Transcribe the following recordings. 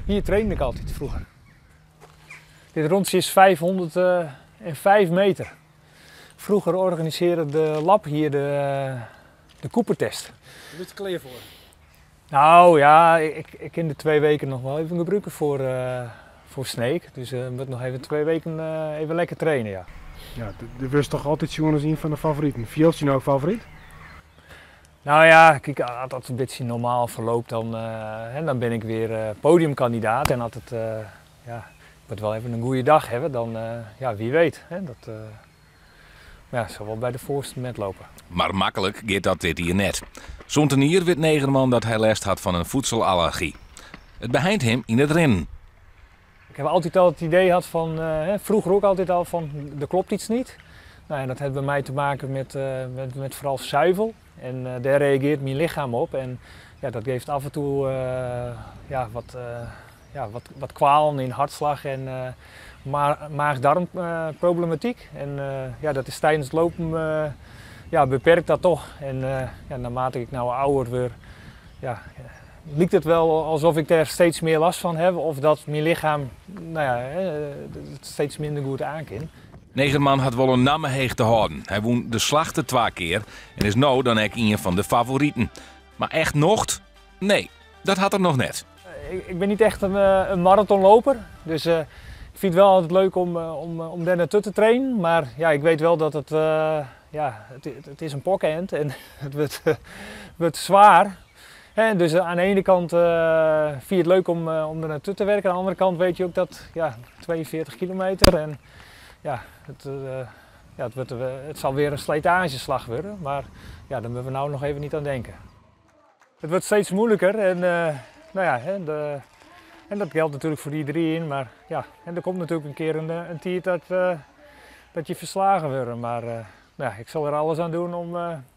Hier trainde ik altyd froeger. Dit rûntsje is 505 meter. Froeger organisearre de lab hier de Coopertest. Dêr bist klear foar? Nou ja, ik kin de 2 weken noch wol even gebrûke foar Sneek. Dus ik moat noch even 2 weken even lekker traine, ja. Ja, do wurdst dochs altyd sjoen as ien fan de favoriten. Fielst dy no favoryt? Nou ja, kijk, as dat in bytsje normaal ferloopt, dan, hè, dan bin ik wer podiumkandidaat. En as it, ja, ik moat wol even in goede dei hawwe, dan ja, wie wit. Hè, dat, ja, sil wol by de foarste metlope. Mar maklik giet dat dit jier net. Sûnt in jier wit Negerman dat hy lêst hat fan in fiedselallergy. It beheint him yn it rinnen. Ik ha altyd al it idee hân fan, hè, froeger ek altyd al fan, der kloppet yts net. Nou, en dat hat by my te meitsjen met foaral suvel. En dêr reagearret myn lichem op. En ja, dat jout af en toe ja, ja, wat kwalen yn hertslach en maag-darmproblematyk. En ja, dat is tidens it lopen, ja, beperkt dat dochs. En ja, naarmate ik no âlder wurd, ja, liket it wol asof ik dêr steeds mear lêst fan ha. Of dat myn lichem, nou ja, it steeds minder goed oankin. Negerman hat wol in namme heech te hâlden. Hy wûn de Slachte twa kear en is no dan ek ien fan de favoriten. Mar echt nocht? Nee, dat hat er noch net. Ik bin net echt in maratonloper. Dus ik fyn it wol altyd leuk om dêr nei te trainen. Mar ja, ik wit wol dat it, ja, it is in pokke en it wurdt swier. Hè, dus oan de iene kant fyn ik it leuk om der nei te wurkjen. Oan de oare kant witte je ek dat, ja, 42 kilometer en ja, ja, it sil wer in slitaazjeslach wurde. Mar ja, dêr moatte we no noch even net oan tinke. It wurdt steeds muoiliker en no ja, hè, en dat jildt natuerlik foar iderien. Mar ja, en der komt natuerlik in kear in tiid dat je ferslagen wurde. Mar no ja, ik sil der alles oan dwaan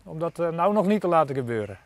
om dat no noch net te litten gebeuren.